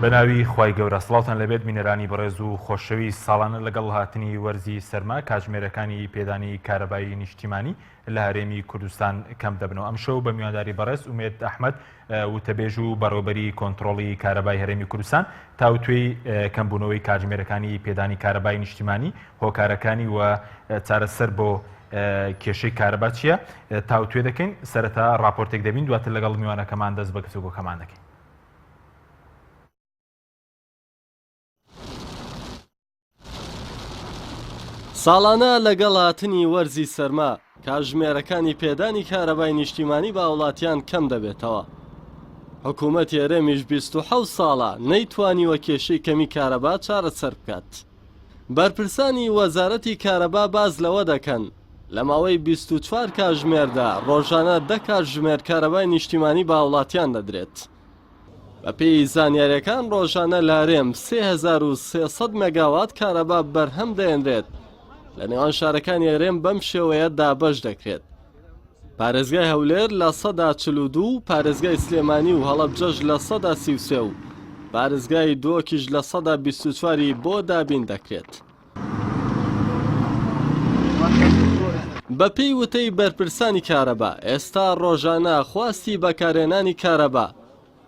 بەناوی خوای گەورە سڵاوتان لێبێت بینەرانی بەڕێز و خۆشەویست ساڵانە لەگەڵ هاتنی وەرزی سەرما کاتژمێرەکانی پێدانی کارەبای نیشتیمانی لە هەرێمی کوردستان کەم دەبنەوە ئەمشەو بە میوانداری بەڕێز ئومێد ئەحمەد وتەبێژ و بەڕێوبەری کۆنتڕۆڵی کارەبای هەرێمی کوردستان تاوتوێی کەمبوونەوەی کاتژمێرەکانی پێدانی کارەبای نیشتیمانی هۆکارەکانی و چارەسەر بۆ کێشەی کارەبا چییە تاوتوێ دەکەین سەرەتا راپۆرتێک دەبین دواتر لەگەڵ میوانەکەمان دەست بە گفتوگۆکەمان دەکەین. ساڵانە لەگەڵ هاتنی وەرزی سەرما، کاتژمێرەکانی پێدانی کارەبای نیشتیمانی بە هاوڵاتیان کەم دەبێتەوە. حکومەتی هەرێمیش 27 ساڵە نەیتوانیوە کێشەی کەمی کارەبا چارەسەر بکات. بەرپرسانی وەزارەتی کارەبا باس لەوە دەکەن، لە ماوەی 24 کاتژمێردا ڕۆژانە دە کاتژمێر کارەبای نیشتیمانی بە هاوڵاتیان دەدرێت. بەپێی زانیاریەکان ڕۆژانە لە هەرێم 3300 مێگاوات کارەبا بەرهەم دەهێنرێت لە نێوان شارەکانی هەرێم بەم شێوەیە دابەش دەکرێت. پارێزگای هەولێر 42% پارێزگای سلێمانی و هەڵەبجەش 33% و پارێزگای دۆکیش 24%ی بۆ دابین دەکرێت. بەپێی وتەی بەرپرسانی کارەبا، ئێستا ڕۆژانە خواستی بەکارهێنانی کارەبا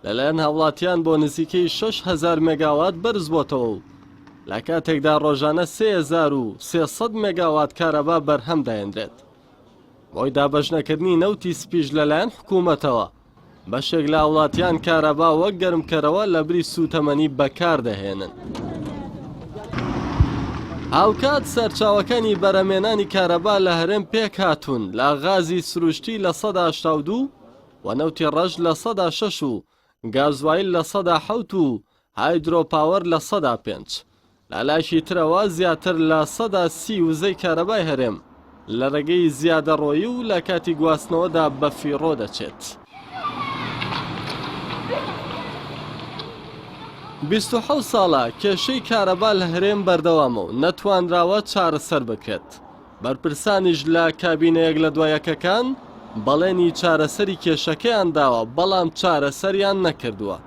لەلایەن هاوڵاتیان بۆ نزیکەی 6000 مێگاوات بەرزبۆتەوە و لە کاتێکدا ڕۆژانە 3300 مێگاوات کارەبا بەرهەم دەهێنرێت. بەهۆی دابەشنەکردنی نەوتی سپیش لەلایەن حکوومەتەوە، بەشێک لە هاوڵاتیان کارەبا وەک گەرمکەرەوە لەبری سووتەمەنی بەکاردەهێنن. هاوکات سەرچاوەکانی بەرهەمێنانی کارەبا لە هەرێم پێکهاتوون لە غازی سروشتی 82% و نەوتی ڕەش 6% و گازوایل 7% و hydro power 5%. لە لایەکی ترەوە زیاتر 30% وزەی کارەبای هەرێم لە ڕێگەی زیادەڕۆیی و لە کاتی گواستنەوەدا بەفیڕۆ دەچێت. 27 ساڵە کێشەی کارەبا لە هەرێم بەردەوامە و نەتوانراوە چارەسەر بکرێت. بەرپرسانیش لە کابینە یەک لە دوا یەکەکان بەڵێنی چارەسەری کێشەکەیان داوە، بەڵام چارەسەریان نەکردووە.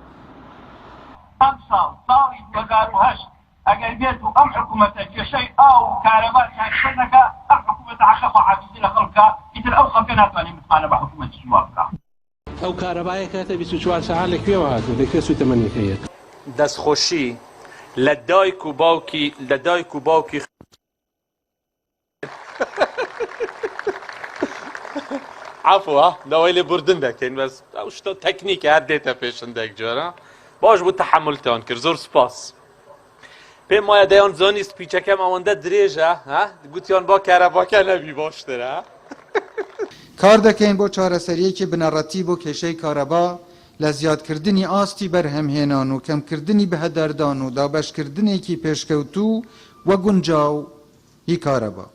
ئەمساڵ، ساڵی 2008، ئەگەر بێت و ئەم حکومەتە کێشەی ئاو و کارەبا چارەسەر نەکا، ئەم حکومەتە حەقە خواحافیزی لە خەڵک بکا، ئیتر ئەو خەڵکە ناتوانێ متمانە بە حکومەتێکی وا بکا. ئەو کارەبایە کە هەتە 24 سەعات لە کوێوە هاتووە، لە کوێ سووتەمەنیەکەی یەت؟ دەستخۆشی لە دایک و باوکی لە دایک و باوکی. عەفوە داوای لێبوردن دەکەین بەس ئەو شتە تەکنیکە هەر دێتە پێشندێک جۆرە باش بوو تەحەمولتان کرد زۆر سوپاس پێم وایە دەیان زۆنی سپیچەکەم ئەوەندە درێژە ها گوتیان با کارەباکە نەبی باشترە کار دەکەین بۆ چارەسەرییەکی بنەڕەتی بۆ کێشەی کارەبا لە زیادکردنی ئاستی بەرهەمهێنان و کەمکردنی بەهەدەردان و دابەشکردنێکی پێشکەوتوو و گونجاو ی کارەبا.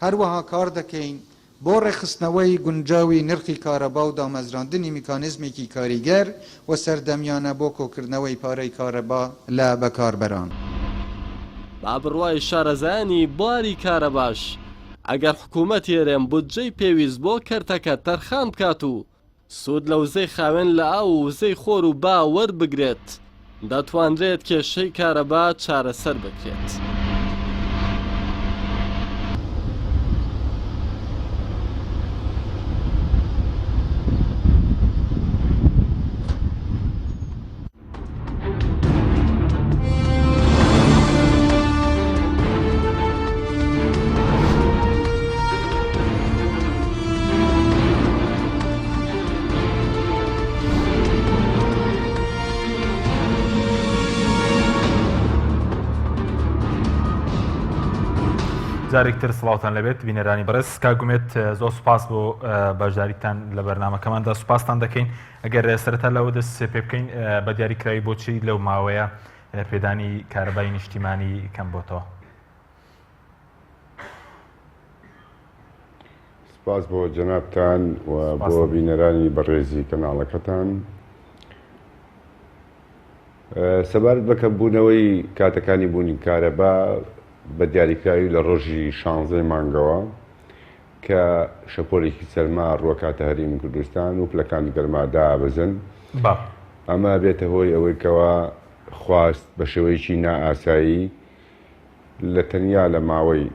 هەروەها کار دەکەین بۆ ڕێکخستنەوەی گونجاوی نرخی کارەبا و دامەزراندنی میکانیزمێکی کاریگەر و سەردەمیانە بۆ کۆکردنەوەی پارەی کارەبا لە بەکاربەران. بە بڕوای شارەزایانی بواری کارەباش، ئەگەر حکوومەتی هەرێم بودجەی پێویست بۆ کەرتەکە تەرخان بکات و سوود لە وزەی خاوێن لە ئاو و وزەی خۆر و با وەربگرێت، دەتوانرێت کێشەی کارەبا چارەسەر بکرێت. جارێکتر سڵاوتان لەبێت بینەرانی بەڕێز کاک ئومێد زۆر سوپاس بۆ بەشداریتان لە بەرنمەکەماندا سوپاستان دەکەین ئەگەر سەرەتا لەوە دەست پێ بکەین بە دیاریکراوی بۆچی لەو ماوەیە پێدانی کارەبای نیشتیمانی کەم بۆتەوە؟ سپاس بۆ جەنابتان و بۆ بینەرانی بەڕێزی کەناڵەکەتان. سەبارەت بە کەمبوونەوەی کاتەکانی بوونی کارەبا بە دیاریکراوی لە ڕۆژی شانزەی مانگەوە کە شەپۆلێکی سەرما ڕووەکاتە هەرێمی کوردستان و پلەکانی گەرما دابەزن، ئەمە ئەبێتە هۆی ئەوەی کەوا. خواست بە شێوەیەکی نائاسایی لە تەنیا لە ماوەی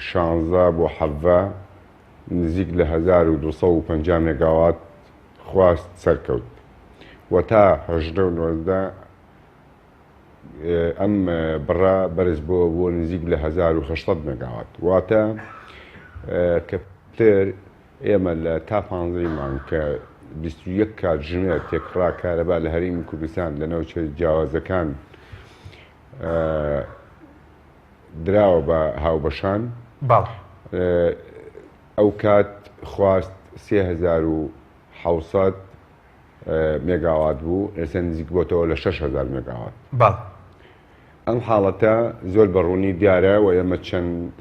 شانزە بۆ حەڤە نزیک لە 1250 مێگاوات خواست سەرکەوت و تا 18 و 19 ئەم بڕە بەرز بۆ بۆ نزیک لە 1800 مێگاوات واتە کە پتر ئێمە لە تا پانزەی مانگ کە 21 کاتژمێر تێکڕا کارەبا لە هەرێمی کوردستان لە ناوچە جیاوازەکان دراوە بە هاوبەشان ئەو کات خواست 3700 مێگاوات بوو ئێستا نزیک بۆتەوە لە 6000 مێگاوات. ئەم حاڵەتە زۆر بە ڕوونی دیارە و ئێمە چەند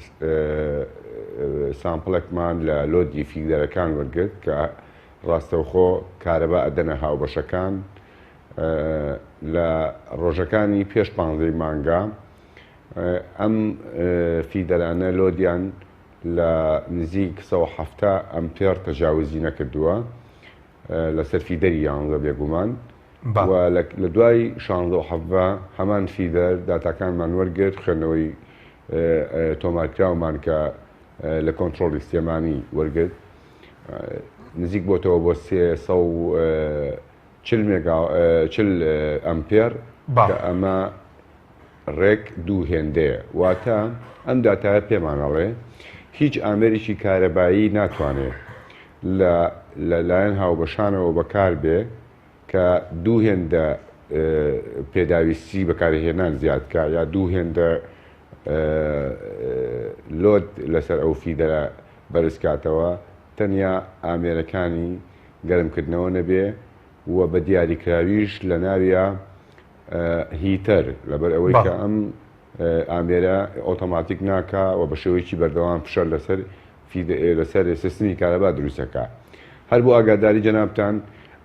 سامپڵێکمان لە لۆدی فیدەرەکان وەرگرت کە ڕاستەوخۆ کارەبا ئەدەنە هاوبەشەکان لە ڕۆژەکانی پێش پانزەی مانگا ئەم فیدەرانە لۆدیان لە نزیک 170 ئەمپێر تەجاوزی نەکردووە لەسەر فیدەری یانزە بێگومان و لە دوای شانزە و حەڤە هەمان فیدەر داتاکانمان وەرگرت خوێندنەوەی تۆمارکراومان کە لە کۆنترۆڵی سلێمانی وەرگرت نزیک بۆتەوە بۆ 340 مێگا 40 ئەمپێر کە ئەمە ڕێک دوو هێندەیە واتە ئەم داتایە پێمان ئەڵێ هیچ ئامێرێکی کارەبایی ناتوانێ لە لە لایەن هاوبەشانەوە بەکار بێ کە دوو هێندە پێداویستی بەکارهێنان زیاد کا یا دوو هێندە لۆد لەسەر ئەو فیدەرە بەرز کاتەوە تەنیا ئامێرەکانی گەرمکردنەوە نەبێ و بە دیاریکراویش لە ناویا هیتەر لەبەر ئەوەی کە ئەم ئامێرە ئۆتۆماتیک ناکا و بە شێوەیەکی بەردەوام فشار لەسەر لەسەر سیستمی کارەبا دروستەکە هەر بۆ ئاگاداری جەنابتان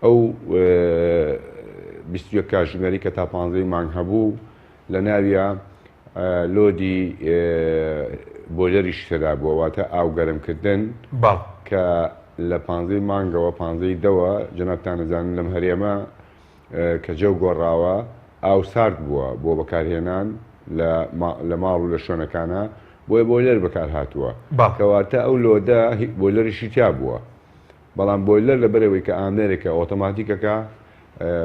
ئەو 21 کاتژمێری کە تا 15 مانگ هەبوو لە ناویە لۆدی بۆلەریش تێدا بووە واتە ئاو گەرمکردن کە لە 15 مانگەوە 15 دەوە جەنابتان ئەزانن لەم هەرێمە کە جەو گۆڕاوە ئاو سارد بووە بۆ بەکارهێنان لە ماڵ و لە شوێنەکانا بۆیە بۆیلەر بەکارهاتووە کەواتە ئەو لۆدە بۆیلەریشی تیا بووە بەڵام بۆیلەر لەبەرئەوەی کە ئامێرێکە ئۆتۆماتیکەکە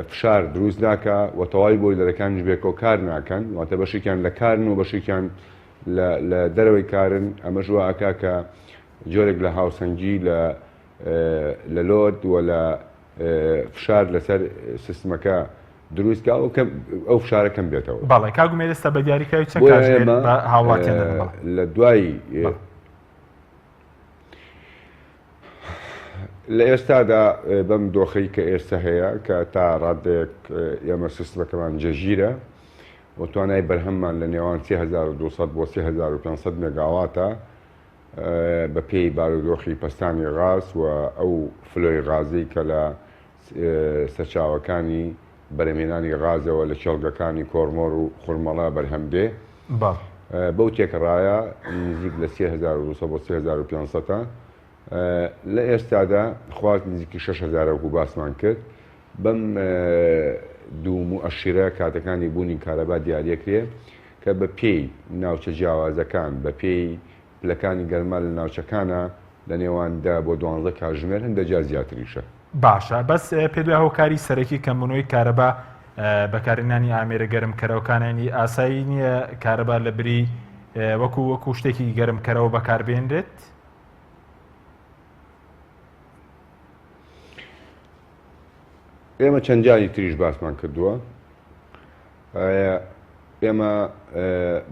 فشار دروست ناکا و تەواوی بۆیلەرەکانیش بێکۆ کار ناکەن واتە بەشێکیان لە کارن و بەشێکیان لە دەرەوەی کارن ئەمەش وا ئەکا کە جۆرێک لە هاوسەنگی لە لە لۆد و لە فشار لەسەر سیستمەکە دروست کا و ئەو فشارە کەم بێتەوە. بەڵێ کاک ئومێد ئێستا بە دیاریکراوی چەند کاتژمێر بە هاوڵاتیان دەدەن؟ بەڵێ. لە دوای لە ئێستادا بەم دۆخەی کە ئێستا هەیە کە تا ڕادەیەک ئێمە سیستمەکەمان جێگیرە و توانای بەرهەممان لە نێوان 3200 بۆ 3500 مێگاواتە بەپێی بارودۆخی پەستانی غاز و ئەو فلۆی غازەی کە لە سەرچاوەکانی بەرهەمهێنانی غازەوە لە کێڵگەکانی کۆرمۆر و خورمەڵە بەرهەم دێ، بەو تێکڕایە نزیک لە 3200 بۆ 3500 ە. لە ئێستادا خواست نزیکی 6000 وەکو باسمان کرد. بەم دوو موئەشیرە کاتەکانی بوونی کارەبا دیاریەکرێ کە بە پێی ناوچە جیاوازەکان، بە پێی پلەکانی گەرما لە ناوچەکانا لە نێوان دە بۆ دوانزە کاتژمێر هەندێک جار زیاتریشە. باشە بەس پێت وایە هۆکاری سەرەکی کەمبوونەوەی کارەبا بەکارهێنانی ئامێرە گەرمکەرەوەکانە یانی ئاسایی نییە کارەبا لە بری وەکو وەکو شتێکی گەرمکەرەوە بەکاربێنرێت؟ ئێمە چەند جاری تریش باسمان کردووە ئێمە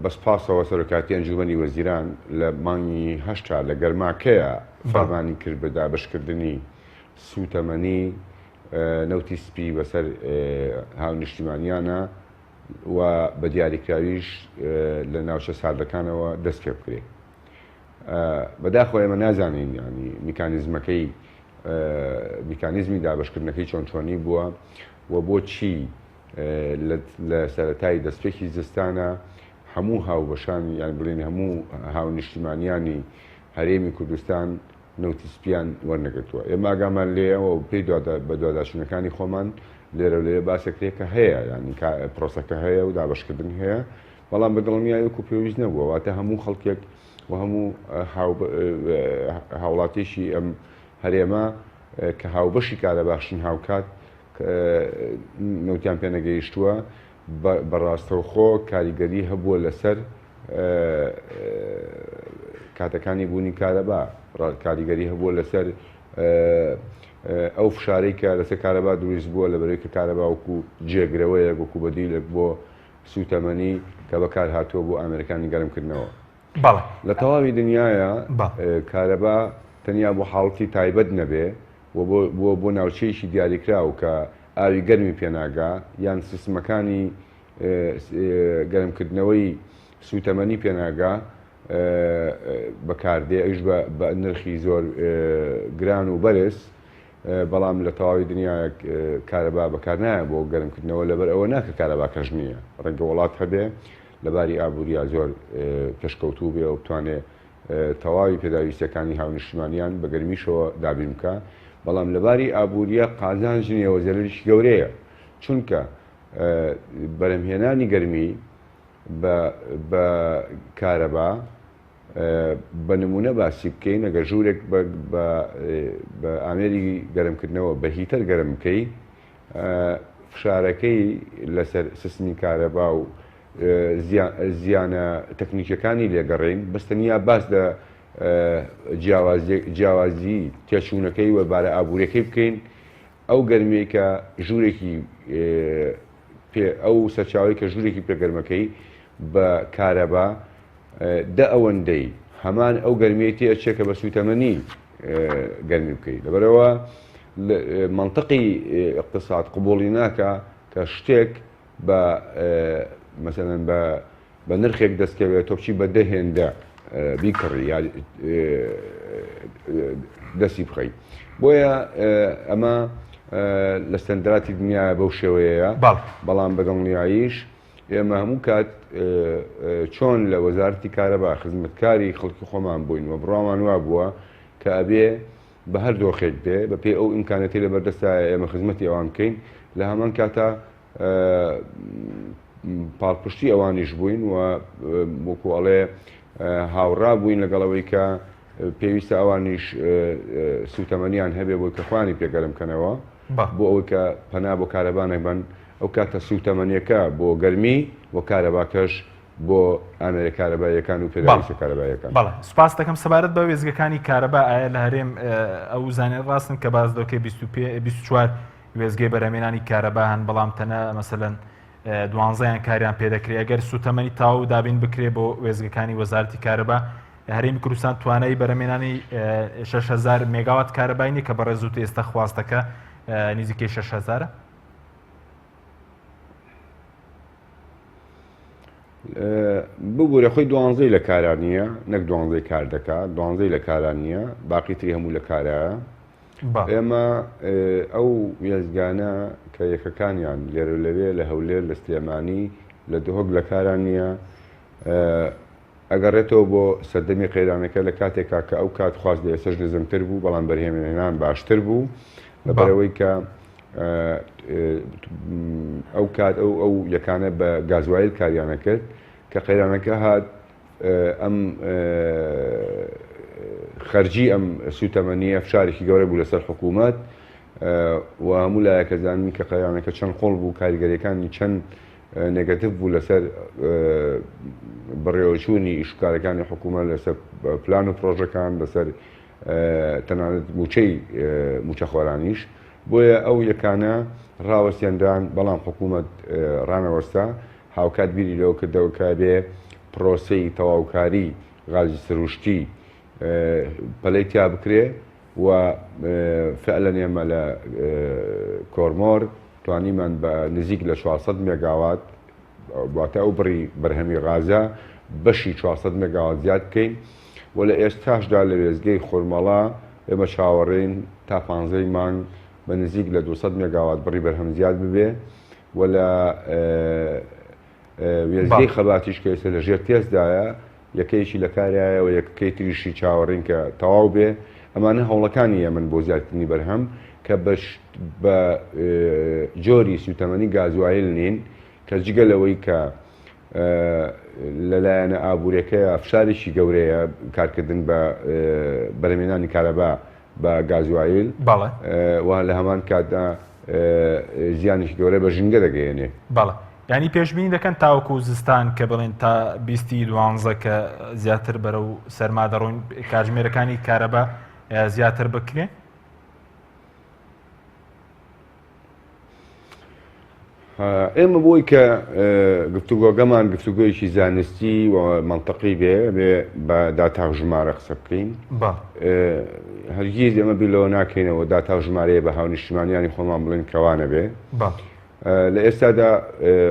بە سپاسەوە سەرۆکاتی ئەنجومەنی وەزیران لە مانگی هەشتا لە گەرماکەیە فەرمانی کرد بە دابشکردنی سوتەمەنی نەوتی سپی بەسەر هاونیشتیمانیانە و بە دیاریکراویش لە ناوچە ساردەکانەوە دەست پێ بکرێت. بەداخەوە ئێمە نازانین ینی میکانیزمەکەی میکانیزمی دابشکردنەکەی چۆن چۆنی بووە و بۆچی لە سەرەتای دەستپێکی زستانە هەموو هاوبەشانی یان بڵێین هەموو هاونیشتیمانیانی هەرێمی کوردستان نەوتی سپیان وەرنەگرتووە. ئێمە ئاگامان لێیە و پێی بەدواداچوونەکانی خۆمان لێرە و لەوێ باسەکرێ کە هەیە، یانی پرۆسەکە هەیە و دابەشکردن هەیە، بەڵام بە دڵنیایی وەکو پێویست نەبووە. واتە هەموو خەڵکێک و هەموو هاوڵاتیەکی ئەم هەرێمە کە هاوبەشی کارەباشن هاوکات نەوتیان پێنەگەیشتووە، بە ڕاستەوخۆ کاریگەری هەبووە لەسەر کاتەکانی بوونی کارەبا، کاریگەری هەبووە لەسەر ئەو فشارەی کە لەسەر کارەبا دروست بووە لەبەرەوەی کە کارەبا وەکو جێگرەوەیەک وەکو بەدیلێک بۆ سووتەمەنی کە بەکار هاتووە بۆ ئامێرەکانی گەرمکردنەوە. بەڵێ. لە تەواوی دنیایا کارەبا تەنیا بۆ حاڵەتی تایبەت نەبێ و بۆ بۆ ناوچەیەکی دیاریکراو کە ئاوی گەرمی پێناگا یان سیستمەکانی گەرمکردنەوەی سووتەمەنی پێناگا بەکاردێ ئەویش بە نرخی زۆر گران و بەرز بەڵام لە تەواوی دنیا کارەبا بەکارنایە بۆ گەرمکردنەوە لەبەر ئەوە ناکە کارەباکەش نییە ڕەنگە وڵات هەبێ لە باری ئابووریا زۆر پێشکەوتوو بێ و بتوانێ تەواوی پێداویستیەکانی هاونیشتمانیان بە گەرمیشەوە دابین بکا، بەڵام لە باری ئابووریە قازانج نییە و زەرەریشی گەورەیە، چونکە بەرهەمهێنانی گەرمی بە کارەبا بە نموونە باسی بکەین ئەگەر ژوورێک بە ئامێری گەرمکردنەوە بە heater گەرم بکەی فشارەکەی لەسەر سیستمی کارەبا و زیانە تەکنیکیەکانی لێگەڕێین بەس تەنیا باس لە جیاوازی تێچوونەکەی و بارە ئابووریەکەی بکەین ئەو گەرمیەی کە ژوورێکی پێ ئەو سەرچاوەی کە ژوورێکی پێگەرمەکەی بە کارەبا دە ئەوەندەی هەمان ئەو گەرمیەی تێ ئەچێ کە بە سووتەمەنی گەرمی بکەی لەبەرەوە منطقی اقتصاد قبوڵی ناکە کە شتێک بە مەسەلەن بە بە نرخێک دەست کەوێت تۆ بچی بە دە هێندە بیکڕی یا دەستی بخەی بۆیە ئەمە لە ستەندراتی دنیا بەو شێوەیەیە بەڵام بە دڵنیاییش ئێمە هەموو کات چۆن لە وەزارەتی کارەبا خزمەتکاری خەڵکی خۆمان بووین و بڕوامان وابووە کە ئەبێ بە هەر دۆخێک بێ بە پێی ئەو ئیمکانەتی لە بەردەستایە ئێمە خزمەتی ئەوان بکەین لە هەمان کاتا پاڵپشتی ئەوانیش بووین و وەکو ئەڵێ هاوڕا بووین لەگەڵ ئەوەی کە پێویستە ئەوانیش سوتەمەنیان هەبێ بۆی کە خۆیانی پێگەرم کەنەوە بۆ ئەوەی کە پەنا بۆ کارەبا نەبەن ئەو کاتە سوتەمەنیەکە بۆ گەرمی و کارەباکەش بۆ ئامێرە کارەباییەکان و پێداویستە کارەباییەکان. بەڵێ سوپاست دەکەم. سەبارەت بە وێستگەکانی کارەبا ئایا لە هەرێم ئەو زانیاریە ڕاستن کە باس دەکەی 24 وێستگەی بەرهەمێنانی کارەبا هەن بەڵام تەنە مەسەلەن دوانزەیان کاریان پێدەکرێت ئەگەر سوتەمەنی تاو دابین بکرێ بۆ وێستگەکانی وەزارەتی کارەبا هەرێمی کوردستان توانای بەرەمێنانی 6000 مێگاوات کارەبای نیە کە بەڕێزوت ئێستا خواستەکە نزیکەی 6000 ببورە خۆی دوانزەی لە کارا نییە نەک دوانزەی کار دەکا دوانزەی لە کارا نییە باقی تری هەموو لە کارایە ئێمە ئەو وێزگانە کە یەکەکانیان لێرە لەوێ لە هەولێر لە سلێمانی لە دهۆک لە کاران نییە ئەگەڕێتەوە بۆ سەردەمی قەیرانەکە لە کاتێکا کە ئەو کات خواست لە ئێستەش نزمتر بوو بەڵام بەرهێمهێنان باشتر بوو لەبەرئەوەی کە ئەو کات ئەو ئەو یەکانە بە گازوایل کاریانە کرد کە قەیرانەکە هات ئەم خەرجی ئەم سوتەمەنیە فشارێکی گەورە بوو لەسەر حکوومەت و هەموو لایەکە زانین کە قەیرانەکە چەند قوڵ بوو کاریگەریەکانی چەند نێگەتیڤ بوو لەسەر بەڕێوەچوونی ئیشوکارەکانی حکوومەت لەسەر پلان و پرۆژەکان لەسەر تەنانەت مووچەی مووچەخۆرانیش بۆیە ئەو یەکانە ڕاوەستێنران بەڵام حکوومەت ڕانەوەستا هاوکات بیری لەوە کردەوە کە بێ پرۆسەی تەواوکاری غازی سروشتی پەلەی تیا بکرێ و فعلەن ئێمە لە کۆرمۆر توانیمان بە نزیک لە 400 مێگاوات واتە ئەو بڕی بەرهەمی غازە بەشی 400 مێگاوات زیاد بکەین و لە ئێستاشدا لە وێستگەی خورمەڵا ئێمە چاوەڕێین تا پانزەی مانگ بە نزیک لە 200 مێگاوات بڕی بەرهەم زیاد ببێ و لە وێستگەی خەباتیش کە ئێستا لە ژێر تێستدایە یەکەیەکی لە کارایە و یەکەکەی تریشی چاوەڕێین کە تەواو بێ. ئەمانە هەوڵەکانی ئێمەن بۆ زیادکردنی بەرهەم کە بە جۆری سووتەمەنی گازوایل نین کە جگە لەوەی کە لە لایەنە ئابووریەکەیە فشارێکی گەورەیە کارکردن بە بەرهەمهێنانی کارەبا بە گازوایل بەڵێ و لە هەمان کاتدا زیانێکی گەورە بە ژینگە دەگەیەنێ. بەڵێ یانی پێشبینی دەکەن تاوەکو زستان کە بڵێن تا بیستی دوانزە کە زیاتر بەرەو سەرما دەڕۆین کاتژمێرەکانی کارەبا زیاتر بکرێ؟ ئێمە بۆی کە گفتوگۆگەمان گفتوگۆیەکی زانستی و مەنتقی بێ بێ بە داتا و ژمارە قسە بکەین هەرگیز ئێمە بیر لەوە ناکەینەوە داتا و ژمارەیە بە هاونیشتیمانیانی خۆمان بڵێن کەوانە بێ لە ئێستادا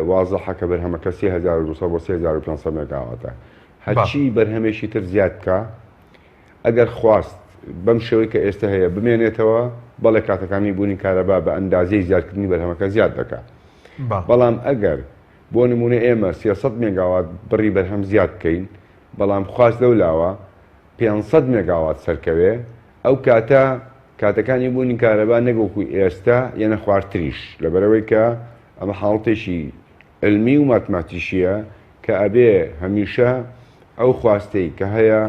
وازحە کە بەرهەمەکە 3200 بۆ 3500 مێگاواتە هەرچی بەرهەمێکی تر زیاد بکە ئەگەر خواست بەم شێوەی کە ئێستە هەیە بمێنێتەوە، بەڵێ کاتەکانی بوونی کارەبا بە ئەندازەی زیادکردنی بەرهەمەکە زیاد دەکا. بەڵام ئەگەر بۆ نموونە ئێمە 300 مێگاوات بڕی بەرهەم زیاد بکەین، بەڵام خواست لەو لاوە 500 مێگاوات سەرکەوێ، ئەو کاتە کاتەکانی بوونی کارەبا نەک وەکوو ئێستە یەنە خوارتریش، لەبەرئەوەی کە ئەمە حاڵەتێکی علمی و ماتماتیشیە کە ئەبێ هەمیشە ئەو خواستەی کە هەیە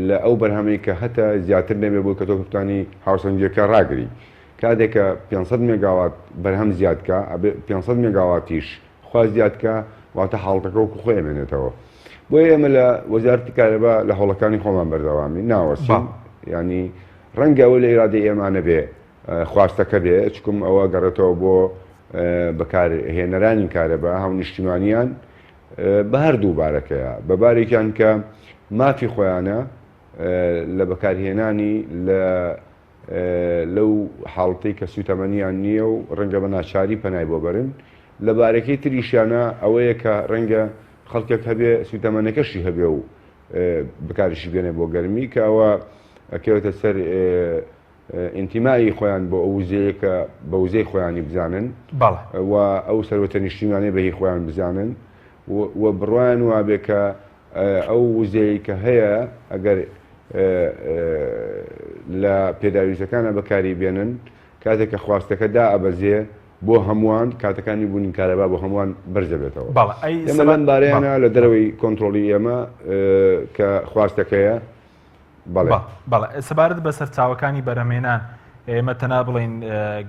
لە ئەو بەرهەمەی کە هەتە زیاتر نەبێ بۆی کە تۆ بتانی هاوسەنگیەکە ڕاگری کاتێک کە 500 مێگاوات بەرهەم زیاد کە ئەبێ 500 مێگاواتیش خواست زیاد کە واتە حاڵەتەکە وەکو خۆی ئەمێنێتەوە بۆیە ئێمە لە وەزارەتی کارەبا لە هەوڵەکانی خۆمان بەردەوامین ناوەستین ینی ڕەنگە ئەوە لە ئیرادەی ئێمە نەبێ خواستەکە بێ چکم ئەوە گەڕێتەوە بۆ بەکارهێنەرانی کارەبا هاونیشتیمانیان بە هەردوو بارەکەیە بە بارێکیان کە مافی خۆیانە لە بەکارهێنانی لە لەو حاڵەتەی کە سوتەمەنیان نییە و ڕەنگە بە ناچاری پەنای بۆ بەرن لە بارەکەی تریشیانە ئەوەیە کە ڕەنگە خەڵکێک هەبێ سوتەمەنەکەشی هەبێ و بکاریشی بێنێ بۆ گەرمی کە ئەوە ئەکەوێتە سەر ئینتیمائی خۆیان بۆ ئەو وزەیە کە بە وزەی خۆیانی بزانن و ئەو سەروەتە نیشتیمانەی بە هی خۆیان بزانن و بڕوایان وابێ کە ئەو وزەیە کە هەیە ئەگەر لە پێداویستەکانە بەکاری بێنن کاتێک کە خواستەکە دا ئەبەزێ بۆ هەمووان کاتەکانی بوونی کارەبا بۆ هەمووان بەرزەبێتەوە ئێمە لەم بارەیانە لە دەرەوەی کۆنترۆڵی ئێمە کە خواستەکەیە بەڵێ. بەڵێ سەبارەت بە سەرچاوەکانی بەرهەمهێنان ئێمە تەنها بڵین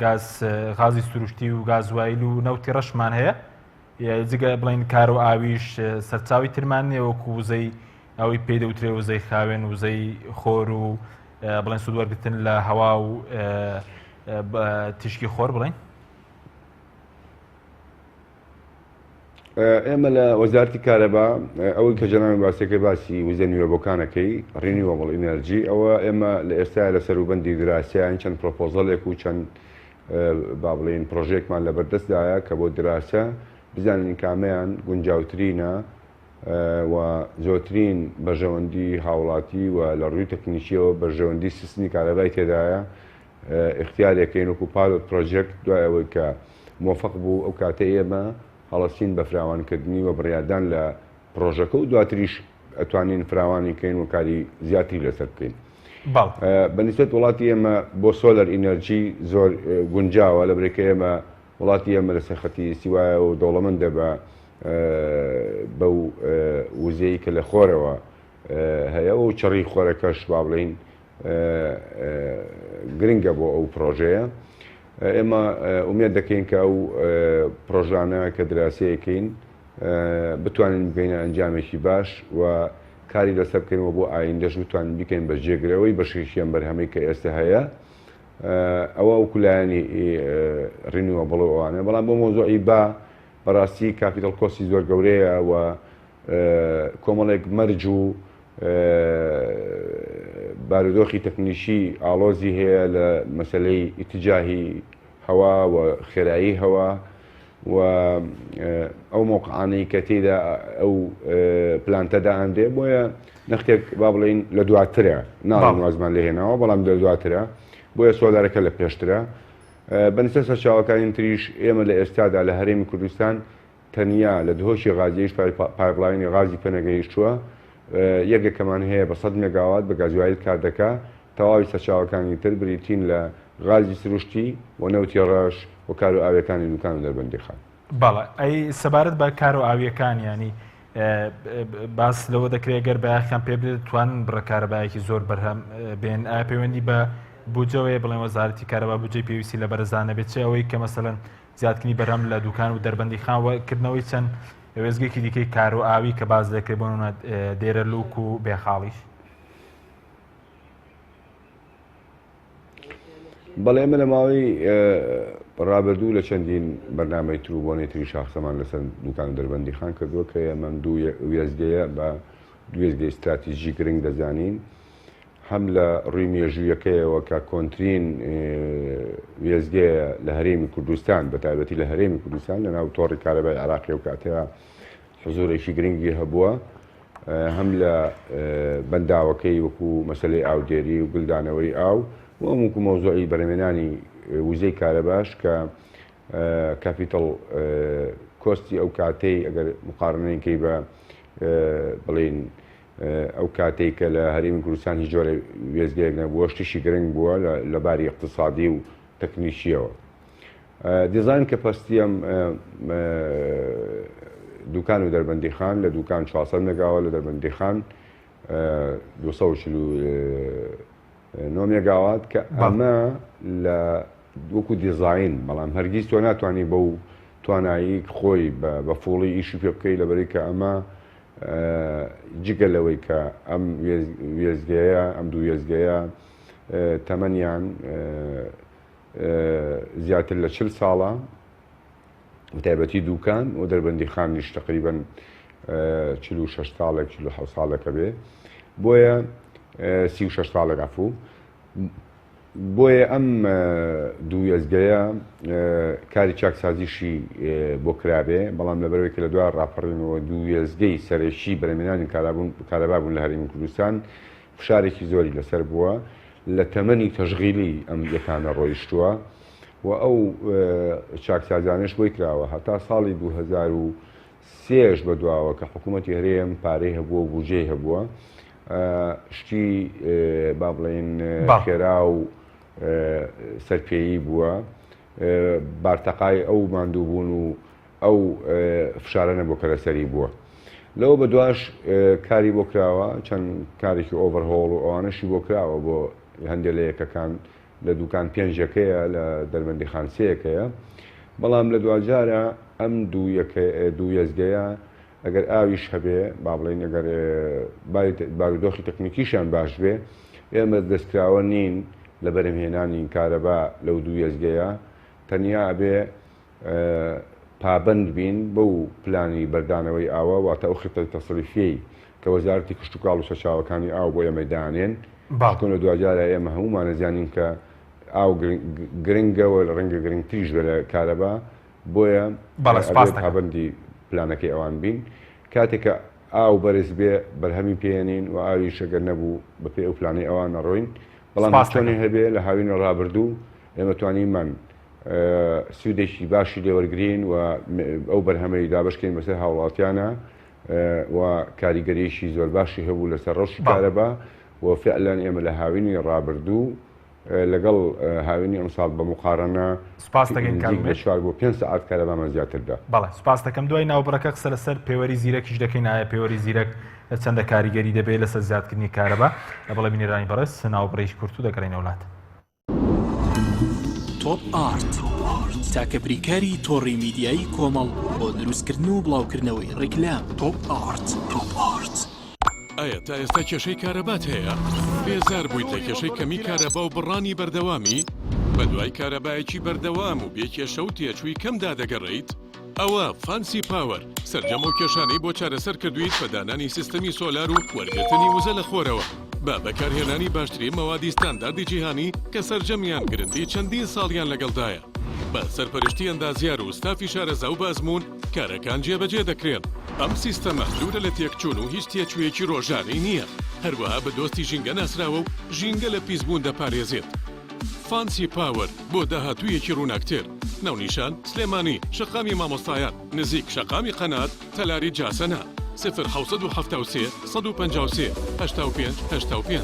گاز غازی سروشتی و گازوایل و نەوتی ڕەشمان هەیە جگە بڵین کار و ئاویش سەرچاوی ترمان نییە وەکو وزەی ئەوەی پێی دەوترێ وزەی خاوێن وزەی خۆر و بڵێن سوود وەرگتن لە هەوا و تیشکی خۆر بڵین ئێمە لە وەزارتی کارەبا ئەوەی کە جەنابی باسەکەی باسی وزە نوێبۆکانەکەی renewable energy ئەوە ئێمە لە ئێستا لە سەروبەندی دراسیان چەند پرۆپۆزەلێک و چەند با بڵێین پرۆژێکمان لە بەردەستدایە کە بۆ دراسە بزانین کامەیان گونجاوترینە و زۆرترین بەرژەوەندی هاوڵاتی و لە ڕووی تەکنیکیەوە بەرژەوەندی سیستمی کارەبای تێدایە ئیختیارێکەین وەکو pilot project دوای ئەوەی کە مۆفەق بوو ئەو کاتە ئێمە هەڵەسین بە فراوانکردنی و بڕیاردان لە پڕۆژەکە و دواتریش ئەتوانین فراوانی کەین و کاری زیاتری لەسەر بکەین. بە نیسبەت وڵاتی ئێمە بۆ solar energy زۆر گونجاوە لە برێکە ئێمە وڵاتی ئێمە لەسەر خەتی ئیستیوایە و دەوڵەمەندە بە بەو وزەی کە لە خۆرەوە هەیە و چڕی خۆرەکەش با بڵین گرنگە بۆ ئەو پرۆژەیە. ئێمە ئومێد دەکەین کە ئەو پرۆژانە کە دراسەیەکەین بتوانین بگەینە ئەنجامێکی باش و کاری لەسەر بکەین و بۆ ئایندەش بتوانین بیکەین بە جێگرەوەی بەشێکی ئەم بەرهەمەی کە ئێستا هەیە ئەوە وەکو لایەنی renewable و ئەوانە بەڵام بۆ مۆزۆعی با بەڕاستی capital cost ی زۆر گەورەیە و کۆمەڵێک مەرج و بارودۆخی تەکنیکی ئاڵۆزی هەیە لە مەسەلەی ئیتجاهی هەوا و خێرایی هەوا و ئەو مەوقعانەی کە تێیدا ئەو plant ە دائەنرێ بۆیە نەختێک با بڵێین لە دواترە ناڵێن وازمان لێ هێناوە بەڵام لە دواترە بۆیە سۆلارەکە لە پێشترە بەنسبەت سەرچاوەکانی تریش ئێمە لە ئێستادا لە هەرێمی کوردستان تەنیا لە دهۆکی غازیش pipeline ی غازی پێنەگەیشتووە. یەک یەکەمان هەیە بە 100 مێگاوات بە گازوایل کار دەکا، تەواوی سەرچاوەکانی تر بریتین لە غازی سروشتی و نەوتی ڕەش و کارۆ ئاویەکانی دوکان و دەربەندیخان. بەڵێ ئەی سەبارەت بە کارۆ ئاویەکان یانی باس لەوە دەکرێت گەر بایەخیان پێ بدرێت توانن بڕە کارەبایەکی زۆر بەرهەم بێن ئایا پەیوەندی بە بودجەوەیە بڵێن وەزارەتی کارەبا بودجەی پێویستی لە بەرزدا نەبێت چ ئەوەی کە مەسەلەن زیادکردنی بەرهەم لە دوکان و دەربەندی خان و کردنەوەی چەند وێستگەیەکی دیکەی کارۆ ئاوی کە باس دەکرێت بۆ نمونە دێرەلوک و بێخاڵیش. بەڵێ ئێمە لە ماوەی ڕابردوو لە چەندین بەرنامەی تر و بۆنەی تری شاخسەمان لەسەر دوکان و دەربەندیخان کردووە کە ئێمە دوو وێستگەیە بە دوو وێستگەی ستراتیژی گرنگ دەزانین هەم لە ڕووی مێژوویەکەیەوە کە کۆنترین وێستگەیە لە هەرێمی کوردستان بە تایبەتی لە هەرێمی کوردستان لە ناو تۆڕی کارەبای عێراقی و کاتەیە حزوورێکی گرنگی هەبووە هەم لە بەنداوەکەی وەکو مەسەلەی ئاودێری و گلدانەوەی ئاو و هەم وەکو مەوزوعی بەرهەمێنانی وزەی کارەباش کە capital cost ی ئەو کاتەی ئەگەر مقارنەی کەی بە بڵین ئەو کاتەی کە لە هەرێمی کوردستان هیچ جۆرە وێستگەیەک نەبووە شتێکی گرنگ بووە لە باری اقتصادی و تەکنیکیەوە. دیزاین کە پەستیەم دوکان و دەربەندیخان لە دوکان 400 مێگاوە لە دەربەندیخان 249 مێگاوات کە ئەمە لە وەکو دیزاین بەڵام هەرگیز تۆ ناتوانانی بەو توانایی خۆی بە فوڵی ئیشی پێ بکەی لەبەری کە ئەمە جگە لەوەی کە ئەم وێزگەیە ئەم دوو وێزگەیە تەمەنیان زیاتر لە 40 ساڵە بەتایبەتی دوکان و دەربەندیخانیش تقریبا 46 ساڵێک 47 ساڵێکە بێ بۆیە 36 ساڵێک عفو بۆیە ئەم دوو وێستگەیە کاری چاکسازیشی بۆ کرابێ بەڵام لەبەرەوەی کە لە دوای ڕاپەڕینەوە دوو وێستگەی سەرەکی بەرهەمهێنانی کارەبا بوون لە هەرێمی کوردستان فشارێکی زۆری لەسەر بووە لە تەمەنی تەشغیلی ئەم یەکانە ڕۆیشتووە و ئەو چاکسازانەش بۆی کراوە هەتا ساڵی 2003 بە دواوە کە حکوومەتی هەرێم پارەی هەبووە و بودجەی هەبووە شتی با بڵێین خێرا و سەرپێیی بووە بارتەقای ئەو ماندووبوون و ئەو فشارە نەبووە کە لەسەری بووە. لەوە بەدواش کاری بۆ کراوە، چەند کارێکی overhaul و ئەوانەشی بۆ کراوە بۆ هەندێک لە یەکەکان لە دوکان پێنج یەکەیە لە دەربەندیخان سێ یەکەیە بەڵام لە دواجارە ئەم دوو یەکە دوو وێستگەیە ئەگەر ئاویش هەبێ با بڵێین ئەگەر بارودۆخی تەکنیکیشیان باش بێ ئێمە دەستکراوە نین لە بەرهەمهێنانی کارەبا لەو دوو وێستگەیە تەنیا ئەبێ پابەند بین بەو پلانی بەردانەوەی ئاوە، واتە ئەو خطە تەسریفیەی کە وەزارەتی کشتوکاڵ و سەرچاوەکانی ئاو بۆ ئێمەی دانێن، چونکە لە دواجارا ئێمە هەموومان ئەزانین کە ئاو گرنگە و ڕەنگە گرنگتریش بێت لە کارەبا، بۆیە ئەبێ پابەندی پلانەکەی ئەوان بین. کاتێک کە ئاو بەرز بێ بەرهەمی پێیەنین و ئاویش ئەگەر نەبوو بەپێی ئەو پلانەی ئەوان ئەڕۆین، بەڵام هەرچۆنێ هەبێ لە هاوینی ڕابردوو ئێمە توانیمان سوودێکی باشی لێوەرگرین و ئەو بەرهەمەی دابەشکەین بەسەر هاوڵاتیانە و کاریگەریەکی زۆر باشی هەبوو لەسەر ڕەوشی کارەبا و فعلا ئێمە لە هاوینی ڕابردوو لەگەڵ هاوینی ئەمساڵ بە مقارنە سپاس دەکەین کاک نزیک بە چوار بۆ پێنج سەعات کارەبامان زیاتر دا. بەڵێ سپاس دەکەم دوای ناوبڕەکە قسە لەسەر پێوەری زیرەکیش دەکەین ئایا پێوەری زیرەک چەندە کاریگەری دەبێت لەسەر زیادکردنی کارەبا بەڵێ بینەرانی بەڕێز ناوبڕێکی کورت و دەگەڕێینەوە لات. تۆپ ئارت تاکە بریکاری تۆڕی میدیایی کۆمەڵ بۆ دروستکردن و بڵاوکردنەوەی ڕیکلام. تۆپ ئارت. تۆپ ئارت. ئایا تا ئێستا کێشەی کارەبات هەیە؟ بێزار بوویت لە کێشەی کەمی کارەبا و بڕانی بەردەوامی؟ بەدوای کارەبایەکی بەردەوام و بێ کێشە و تێچووی کەمدا دەگەڕێیت؟ ئەوە فانسی پاوەر سەرجەم ئەو کێشانەی بۆ چارەسەر کردوویت بە دانانی سیستەمی سۆلار و وەرگرتنی وزە لە خۆرەوە بە بەکارهێنانی باشترین مەوادی ستانداردی جیهانی کە سەرجەمیان گرنتی چەندین ساڵیان لەگەڵدایە بە سەرپەرشتی ئەندازیار و ستافی شارەزا و بەئەزموون کارەکان جێبەجێ دەکرێن. ئەم سیستەمە دوورە لە تێکچوون و هیچ تێچوویەکی ڕۆژانەی نییە، هەروەها بە دۆستی ژینگە ناسراوە و ژینگە لە پیسبوون دەپارێزێت. فانسی پاوەر بۆ داهاتوویەکی ڕووناکتر. ناونیشان، سلێمانی، شەقامی مامۆستایان، نزیک شەقامی قەنات، تەلاری جاسەنە. 0773 153 85 85.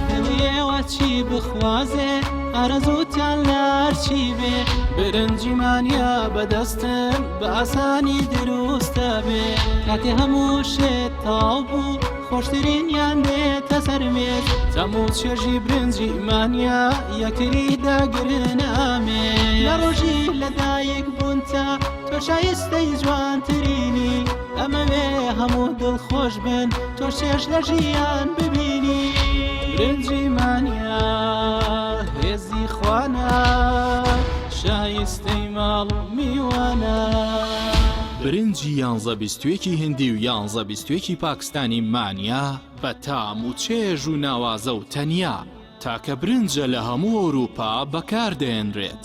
دڵی ئێوە چی بخوازێ ئارەزووتان لە هەرچی بێ برنجی مانیا بەدەستم بە ئاسانی دروستە بێ کاتێ هەموو شێت تاو بوو خۆشترینیان دێتە سەر مێز تەم و چێژی برنجی مانیا یەکتری دەگرن ئامێ لە ڕۆژی لەدایک بوونتا تۆ شایستەی جوانترینی ئەمەوێ هەموو دڵخۆش بن تۆ چێژ لە ژیان ببینی برنجی مانیا هێزی خوانە شایستەی ماڵ و میوانە. برنجی یانزە بیستویەکی هندی و یانزە بیستویەکی پاکستانی مانیا بە تام و چێژ و ناوازە و تەنیا تاکە برنجە لە هەموو ئەوروپا بەکار دەهێنرێت.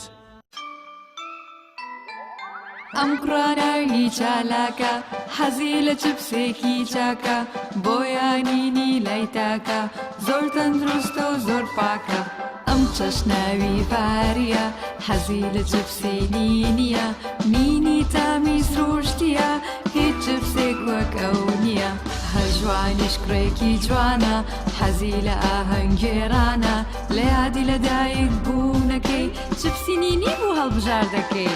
ئەم کوڕە ناوی چالاکە حەزی لە چپسێکی چاکە بۆیە نینی لای تاکە زۆر تەندروستە و زۆر پاکە. ئەم کچەش ناوی ڤاریە حەزی لە چپسی نینیە نینی تامی سروشتیە هیچ چپسێک وەک ئەو نییە. هەژوانیش کوڕێکی جوانە حەزی لە ئاهەنگگێڕانە لە یادی لەدایک بوونەکەی چپسی نینی بوو هەڵبژاردەکەی.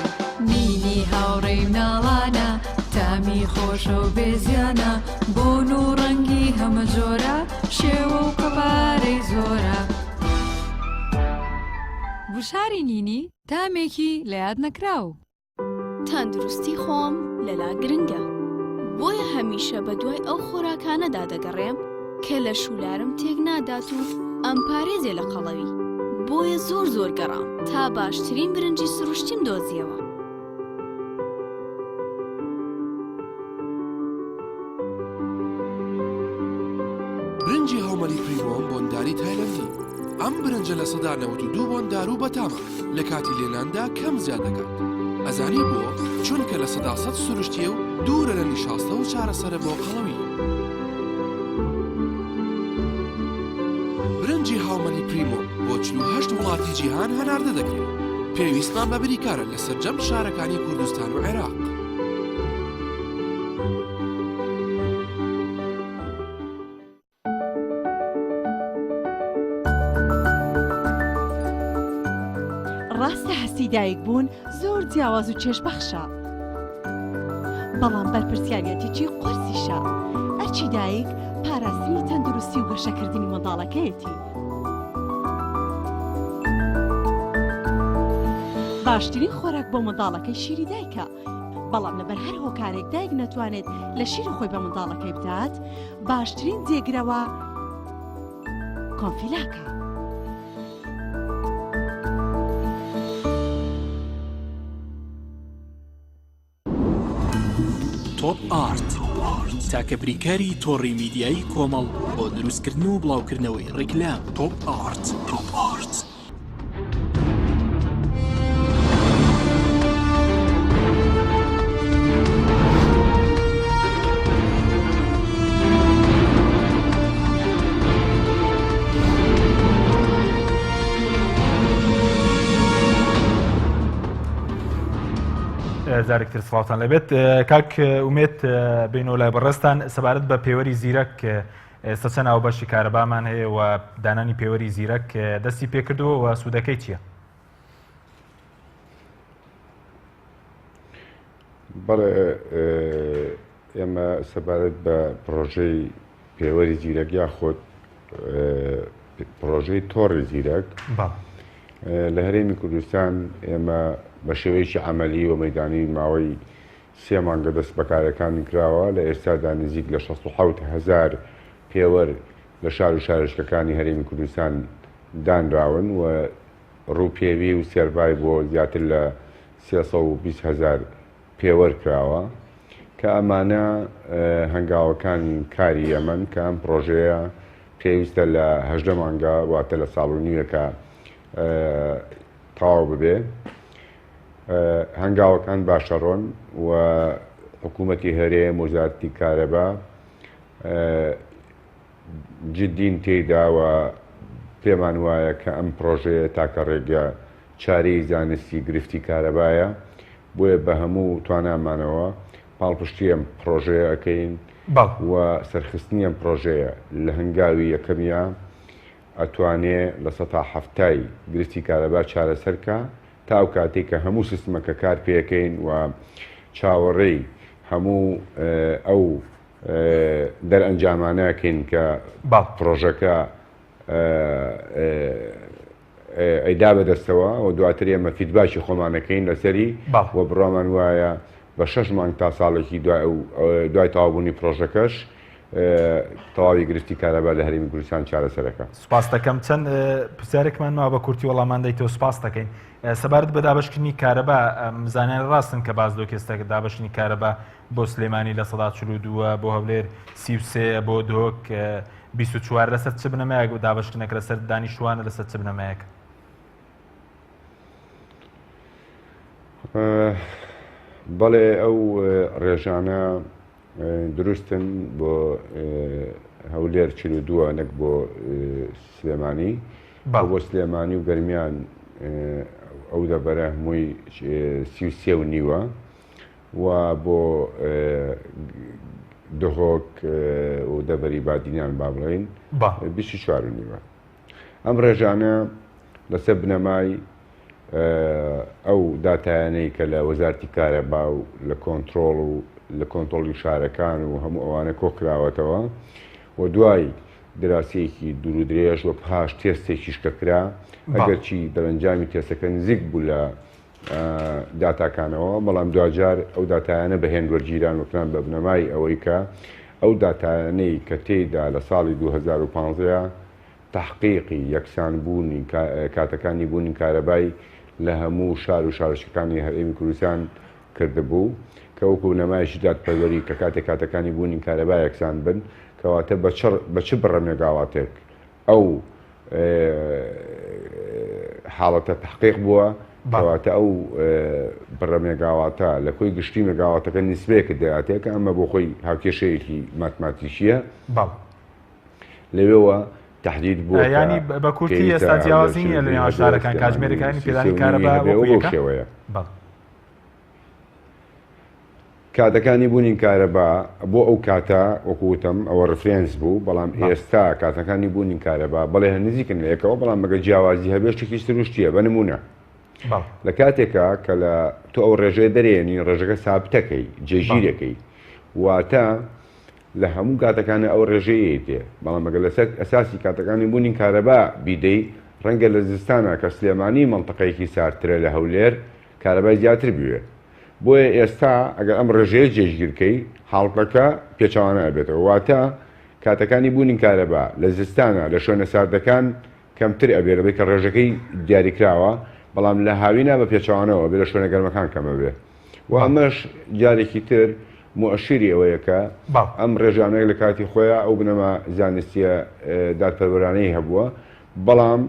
نینی هاوڕێی مناڵانە تامی خۆشە و بێ زیانە بۆن و ڕەنگی هەمە جۆرە شێوە و قەبارەی زۆرە. گوشاری نینی تامێکی لە یاد نەکراو. تەندروستی خۆم لەلا گرنگە بۆیە هەمیشە بەدوای ئەو خۆراکانەدا دەگەڕێم کە لەش و لارم تێک نادات و ئەمپارێزێ لە قەڵەوی بۆیە زۆر زۆر گەڕام تا باشترین برنجی سروشتیم دۆزیەوە. برنجی هاومەلی پریمۆم بۆنداری تایلەندی ئەم برنجە 92% بۆندار و بەتامە لە کاتی لێناندا کەم زیاد دەکات ئەزانی بۆ چونکە 100% سروشتیە و دوورە لە نیشاستە و چارەسەرە بۆ قەڵەوی برنجی هاومەلی پریمۆ بۆ 48 وڵاتی جیهان هەناردە دەکرێت پێویستمان بە بریکارە لە سەرجەم شارەکانی کوردستان و عێراق. ڕاستە هەستی دایک بوون زۆر جیاواز و چێژبەخشە بەڵام بەرپرسیارەتێکی قورسیشە ئەرچی دایک پاراستنی تەندروستی و گەشەکردنی منداڵەکەیەتی باشترین خۆراک بۆ منداڵەکەی شیری دایکە بەڵام لەبەر هەر هۆکارێک دایک نەتوانێت لە شیری خۆی بە منداڵەکەی بدات باشترین جێگرەوە کۆنفیلاکە. تۆپ ئارت تاکە بریکاری تۆڕی میدیایی کۆمەڵ بۆ دروستکردن و بڵاوکردنەوەی ڕیکلام تۆپ ئارت تۆپ ئارت. جارێکتر سڵاوتان لەبێت کاک ئومێت بینەوە لای بەڕێزتان سەبارەت بە پێوەری زیرەک ئێستا چەند ئاوبەشی کارەبامان هەیە و دانانی پێوەری زیرەک دەستی پێکردووە و سوودەکەی چییە؟ بەڵێ ئێمە سەبارەت بە پرۆژەی پێوەری زیرەک یاخود پرۆژەی تۆڕی زیرەک لە هەرێمی کوردستان ئێمە بە شێوەیەکی عملی و مەدانی ماوەی سێ مانگە دەست بەکارەکانی کراوە، لە ئێستادا نزیک لە 67 هەزار پێوەر لە شار و شارۆچکەکانی هەرێمی کوردستان دانراون و ڕووپێوی و سێرڤای بۆ زیاتر لە 320 هەزار پێوەر کراوە کە ئەمانە هەنگاوەکانی کاری ئێمەن کە ئەم پڕۆژەیە پێویستە لە هەژدە مانگا واتە لە ساڵ و نیوێکا تەواو ببێ. هەنگاوەکان باشەڕۆن و حکوومەتی هەرێم وەزارەتی کارەبا جدین تێیدا و پێمان وایە کە ئەم پڕۆژەیە تاکە ڕێگە چارەی زانستی گرفتی کارەبایە. بۆیە بە هەموو توانامانەوە پاڵپشتی ئەم پڕۆژەیە ئەکەین و سەرخستنی ئەم پڕۆژەیە لە هەنگاوی یەکەمیا ئەتوانێ لە سەتا حەفتای گرفتی کارەبا چارەسەر کا تا ئەو کاتەی کە هەموو سیستمەکە کار پێکەین و چاوەڕێی هەموو ئەو دەرئەنجامانە ئەکەین کە پڕۆژەکە ئەیدا بەدەستەوە و دواتر ئێمە feedback ی خۆمان ئەکەین لەسەری و بڕوامان وایە بە شەش مانگ تا ساڵێکی دوای ئەو دوای تەواوبوونی پڕۆژەکەش تەواوی گرفتی کارەبا لە هەرێمی کوردستان چارەسەرەکە. سوپاست دەکەم چەند پرسیارێکمان ماوە بە کورتی وەڵامان دەیتەوە سوپاست دەکەین سەبارەت بە دابەشکردنی کارەبا زانیاری ڕاستن کە باس لۆکێستە دابەشکردنی کارەبا بۆ سلێمانی 42% بۆ هەولێر 33 بۆ دهۆک 24 لەسەر چ بنەمایەک و دابەشکردنەکە لەسەر دانیشتوانە لەسەر چ بنەمایەک؟ بەڵێ ئەو ڕێژانە دروستن بۆ هەولێر 42 نەک بۆ سلێمانی بۆ سلێمانی و گەرمیان ئەو دەبەرە هەمووی 33 و نیوە و بۆ دهۆک و دەڤەری بادینان با بڵێین 24 و نیوە. ئەم ڕێژانە لەسەر بنەمای ئەو داتایانەی کە لە وەزارتی کارەبا و لە کۆنترۆڵ و لە کۆنتۆڵی شارەکان و هەموو ئەوانە کۆکراوەتەوە و دوای دراسەیەکی دوور و درێژ و پاش تێستێکیش کە کرا ئەگەرچی دەرەنجامی تێستەکە نزیک بوو لە داتاکانەوە، بەڵام دواجار ئەو داتایانە بە هێند وەرگیران و کران بە بنەمای ئەوەی کە ئەو داتایانەی کە تێیدا لە ساڵی 2015 تەحقیقی یەکسانبوونی کاتەکانی بوونی کارەبای لە هەموو شار و شارۆچکەکانی هەرێمی کوردستان کردبوو کە وەکو بنەمایەکی دادپەروەری کە کاتێک کاتەکانی بوونی کارەبا یەکسان بن کەواتە بە چ بڕە مێگاواتێک ئەو حاڵەتە تەحقیق بووە، کەواتە ئەو بڕە مێگاواتە لە کۆی گشتی مێگاواتەکە نیسبەیەکت دەیاتێ کە ئەمە بۆ خۆی هاوکێشەیەکی ماتماتیکییە. لەوێوە تەحدید بووە کە یانی بە کورتی پێویستە ئێستا هەولێر جیاوازی نییە 42 لە نێوان هەبێ، شارەکان سلێمانی کاتژمێرەکانی پێدانی 33 کارەبا هەبێ و وەکو بەو یەکە؟ شێوەیە. بەڵێ. کاتەکانی بوونی کارەبا بۆ ئەو کاتە وەکو وتم ئەوە reference بوو، بەڵام ئێستا کاتەکانی بوونی کارەبا بەڵێ هەر نزیکن لە یەکەوە، بەڵام ئەگەر جیاوازی هەبێ شتێکی سروشتییە، بە نموونە لە کاتێکا کە لە تۆ ئەو ڕێژەیە دەرێنی ڕێژەکە سابتەکەی جێگیرەکەی واتە لە هەموو کاتەکانە ئەو ڕێژەیەی تێ، بەڵام ئەگەر لەسەر ئەساسی کاتەکانی بوونی کارەبا بیدەی ڕەنگە لە زستانا کە سلێمانی مەنتەقەیەکی ساردترە لە هەولێر کارەبای زیاتر بوێ. بۆیە ئێستا ئەگەر ئەم ڕێژەیە جێگیر کەی حاڵتەکە پێچەوانە ئەبێتەوە واتە کاتەکانی بوونی کارەبا لە زستانا لە شوێنە ساردەکان کەمتر ئەبێ لەبەی کە ڕێژەکەی دیاریکراوە بەڵام لە هاوینا بە پێچەوانەوە ئەبێ لە شوێنە گەرمەکان کەم ئەبێ و ئەمەش جارێکی تر موئەشیری ئەوەیە کە ئەم ڕێژانەیە لە کاتی خۆیا ئەو بنەما زانستیە دادپەروەرانەی هەبووە بەڵام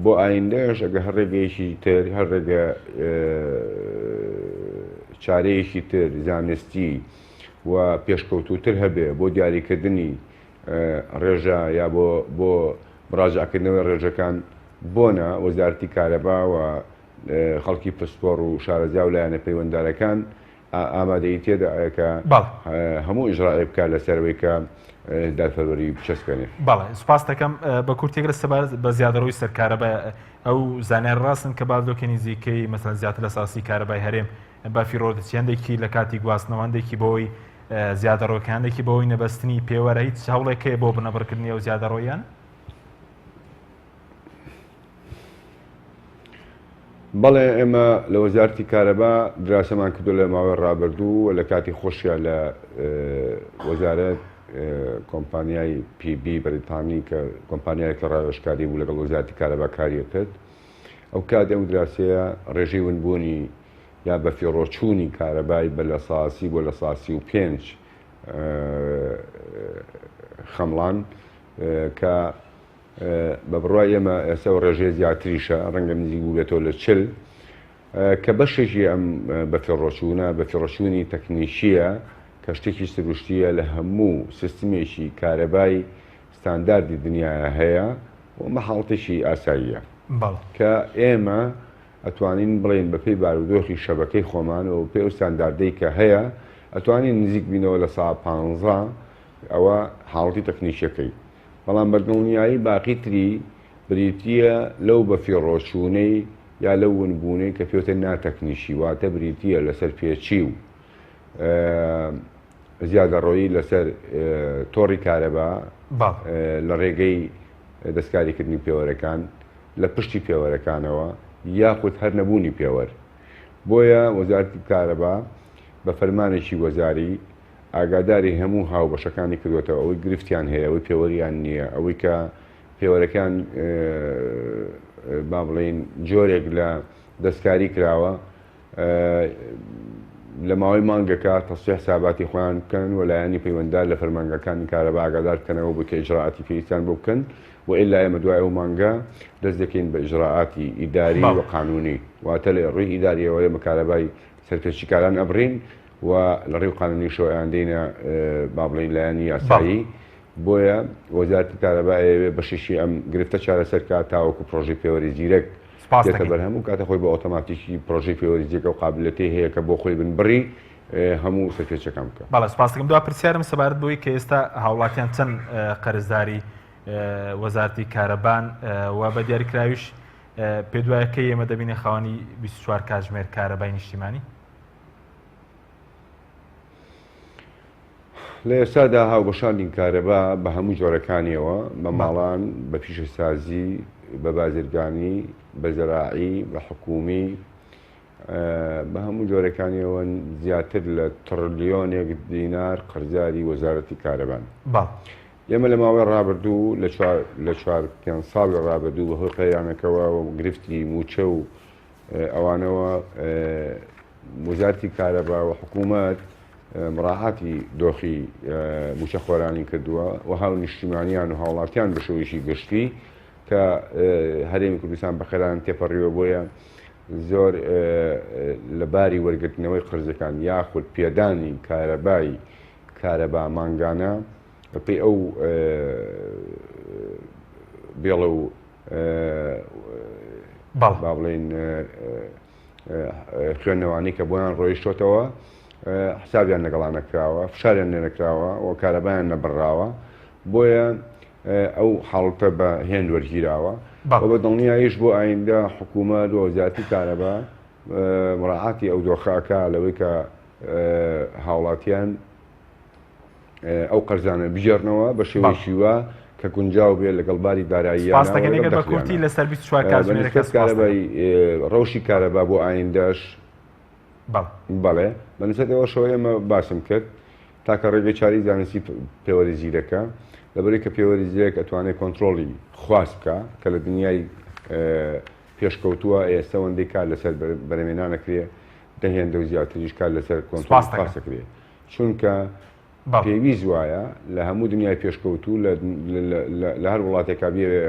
بۆ ئایندەش ئەگەر هەر ڕێگەیەکی تر، هەر ڕێگە چارەیەکی تر زانستی و پێشکەوتووتر هەبێ بۆ دیاریکردنی ڕێژە یا بۆ بۆ مراجعەکردنەوەی ڕێژەکان بۆنە وەزارەتی کارەبا و خەڵکی پسپۆڕ و شارەزا و لایەنە پەیوەنددارەکان ئامادەیی تێدایە کە هەموو ئیجرائێک بکات لەسەر ئەوەی کە دادپەروەری بچەسپێنێ. بەڵێ سوپاست دەکەم. بە کورتی گەر سەبارەت بە زیادەڕۆیی سەر کارەبا ئەو زانیاری ڕاستن کە بارودۆخی نزیکەی مەسەلەن زیاتر لە ساسی کارەبای هەرێم بە فیڕۆ دەچێت هەندێکی لە کاتی گواستنەوە هەندێکی بەوەی زیادەڕۆکە هەندێکی بەوەی نەبەستنی پێوەرە هیچ هەوڵێک هەیە بۆ بنەبڕکردنی ئەو زیادەڕۆییانە؟ بەڵێ ئێمە لە وەزارەتی کارەبا دراسەمان کردو لە ماوەی ڕابردوو و لە کاتی خۆشیا لە وەزارەت کۆمپانیای PB بەریتانی کە کۆمپانیایەکی ڕاوێژکاری بوو لەگەڵ وەزارەتی کارەبا کاری کرد ئەو کات ئەم دراسەیە ڕێژەی ونبوونی یا بەفیڕۆچوونی کارەبای بە لە ساسی بۆ لە ساسی و پێنج خەمڵان کە بە بڕوای ئێمە ئێستا ئەو ڕێژەیە زیاتریشە، ڕەنگە نزیک بووبێتەوە لە 40، کە بەشێکی ئەم بەفیڕۆچوونە، بەفیڕۆچوونی تەکنیکییە کە شتێکی سروشتییە لە هەموو سیستمێکی کارەبای ستانداردی دنیایا هەیە و ئەمە حاڵەتێکی ئاساییە کە ئێمە. ئەتوانین بڵێین بەپێی بارودۆخی شەبەکەی خۆمان و پێی ئەو ستانداردەی کە هەیە ئەتوانین نزیک بینەوە لە سا پانزە ئەوە حاڵەتی تەکنیکیەکەی بەڵام بە دڵنیایی باقی تری بریتیە لەو بەفیڕۆچوونەی یا لەو ونبوونەی کە پێوتە ناتەکنیکی واتە بریتیە لە سەرپێچی و زیادەڕۆیی لەسەر تۆڕی کارەبا لە ڕێگەی دەستکاریکردنی پێوەرەکان لە پشتی پێوەرەکانەوە یاخود هەر نەبوونی پێوەر. بۆیە وەزارەتی کارەبا بە فەرمانێکی وەزاری ئاگاداری هەموو هاوبەشەکانی کردووەتەوە ئەوەی گرفتیان هەیە، ئەوەی پێوەریان نییە، ئەوەی کە پێوەرەکان با بڵێین جۆرێک لە دەستکاری کراوە، لە ماوەی مانگێکا تەسفیە حساباتی خۆیان بکەن و لایەنی پەیوەنددار لە فەرمانگەکانی کارەبا ئاگادار بکەنەوە بۆ کە ئیجرائاتی پێویستیان بۆ بکەن و ئیلا ئێمە دوای ئەو مانگە دەست دەکەین بە ئیجرائاتی ئیداری و قانونی واتە لە ڕووی ئیداریەوە ئێمە کارەبای سەرپێچیکاران ئەبڕین و لە ڕێی قانونیشەوە ئەیاندەینە با بڵێین لایەنی یاسایی بۆیە وەزارەتی کارەبا ئەیەوێ بەشێکی ئەم گرفتە چارەسەر کات تاوەکو پرۆژەی پێوەری زیرەک سپاس دێتە دەکەین. بەرهەم و کاتە خۆی بە ئۆتۆماتیکی پرۆژەی پێوەری زیرەک ئەو قابیلەتەی هەیە کە بۆ خۆی بنبڕی هەموو سەرپێچەکان بکا. بەڵێ سپاس دەکەم. دوا پرسیارم سەبارەت بەوەی کە ئێستا هاوڵاتیان چەند قەرزداری وەزارەتی کارەبان و بە دیاریکراویش پێت وایە کەی ئێمە دەبینە خاوەنی 24 کاتژمێر کارەبای نیشتیمانی؟ لە ئێستادا هاوبەشانی کارەبا بە هەموو جۆرەکانیەوە، بە ماڵان، بە پیشەسازی، بە بازرگانی، بە زەراعی، بە حکوومی، بە هەموو جۆرەکانیەوە زیاتر لە تڕلیۆنێک دینار قەرزاری وەزارەتی کارەبان. ئێمە لە ماوەی ڕابردوو لە چوار پێنج ساڵی ڕابردوو بەهۆی قەیرانەکەوە و گرفتی مووچە و ئەوانەوە وەزارەتی کارەبا و حکوومەت مراعاتی دۆخی مووچەخۆرانی کردووە و هاونیشتیمانیان و هاوڵاتیان بە شێوەیەکی گشتی کە هەرێمی کوردستان بە قەیران تێپەڕیوە بۆیە زۆر لە باری وەرگرتنەوەی قەرزەکان یاخود پێدانی کارەبای کارەبا مانگانە بەپێی ئەو بێڵە و با بڵێین خوێندنەوانەی کە بۆیان ڕۆیشتۆتەوە حسابیان لەگەڵا نەکراوە، فشاریان لێ نەکراوە و کارەبایان نەبڕراوە، بۆیە ئەو حاڵەتە بە هێند وەرگیراوە و بە دڵنیاییش بۆ ئایندە حکوومەت و وەزارەتی کارەبا مراعاتی ئەو دۆخە ئەکا لەوەی کە هاوڵاتیان ئەو قەرزانە بگێڕنەوە بە شێوەیەکی وا کە گونجاو بێت لەگەڵ باری داراییانە سپاس دەکەین لەگەڵ ئەگەر بە کورتی دەخلیانە. لەسەر 24 بە کاتژمێرەکە نسبەت سپاس دەکەم. کارەبای ڕەوشی کارەبا بۆ ئایندەش بەڵێ. بەڵێ بە نسبەت ئەوەشەوە ئێمە باسم کرد تاکە ڕێگەی چارەی زانستی پێوەری زیرەکە لەبەرەی کە پێوەری زیرەک ئەتوانێت کۆنترۆڵی خواست بکا کە لە دنیای پێشکەوتووە ئێستا ئەوەندەی کار لەسەر بەرەمێنان ئەکرێ دە هێندە و زیاتریش کار لەسەر کۆنترۆڵی سپاس دەکەم. خواست ئەکرێ چونکە پێویست وایە لە هەموو دنیای پێشکەوتوو لە هەر وڵاتێکا بیەوێ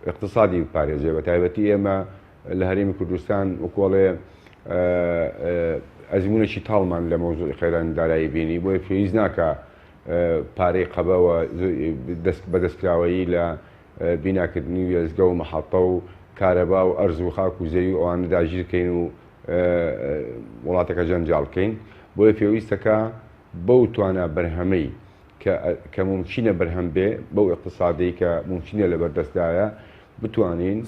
ئیقتسادی بپارێزێ بە تایبەتی ئێمە لە هەرێمی کوردستان وەکۆڵێ ئەزمونێکی تاڵمان لە مەوزوعی قەیرانی دارایی بینی بۆیە پێویست ناکا پارەی قەبەوە بەدەستکراوەیی لە بیناکردنی وێستگە و مەحەتە و کارەبا و ئەرز و خاک و زەوی و ئەوانە داگیرکەین و وڵاتەکە جەنجاڵ بکەین بۆیە پێویستەکە بەو توانا بەرهەمەی کە کە مومکینە بەرهەم بێ بەو ئیقتسادەی کە مومکینە لەبەر دەستدایە بتوانین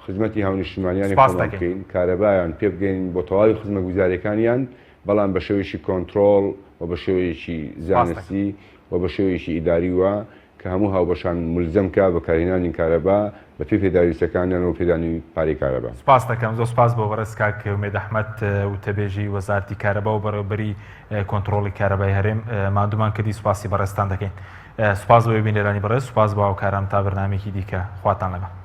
خزمەتی هاونیشتیمانیانی سپاس خۆمان دەکەین. بکەین کارەبایان پێ بگەین بۆ تەواوی خزمەتگوزاریەکانیان بەڵام بە شێوەیەکی کۆنترۆڵ و بە شێوەیەکی سپاس دەکەم. زانستی و بە شێوەیەکی ئیداری و کە هەموو هاوبەشان مولزەم کا بەکارهێنانی کارەبا بە پێی پێداویستەکانیان و پێدانی پارەی کارەبا. سپاس دەکەم. زۆر سپاس بۆ بەڕێز کاک ئومێد ئەحمەد وتەبێژی وەزارەتی کارەبا و بەڕێوەبەری کۆنتڕۆڵی کارەبای هەرێم ماندوومان کردی سپاسی بەڕێزتان دەکەین. سپاس بۆ بینەرانی بەڕێز سپاس بۆ هاوکاران تا بەرنامەیەکی دیکە خواتان لەگەڵ.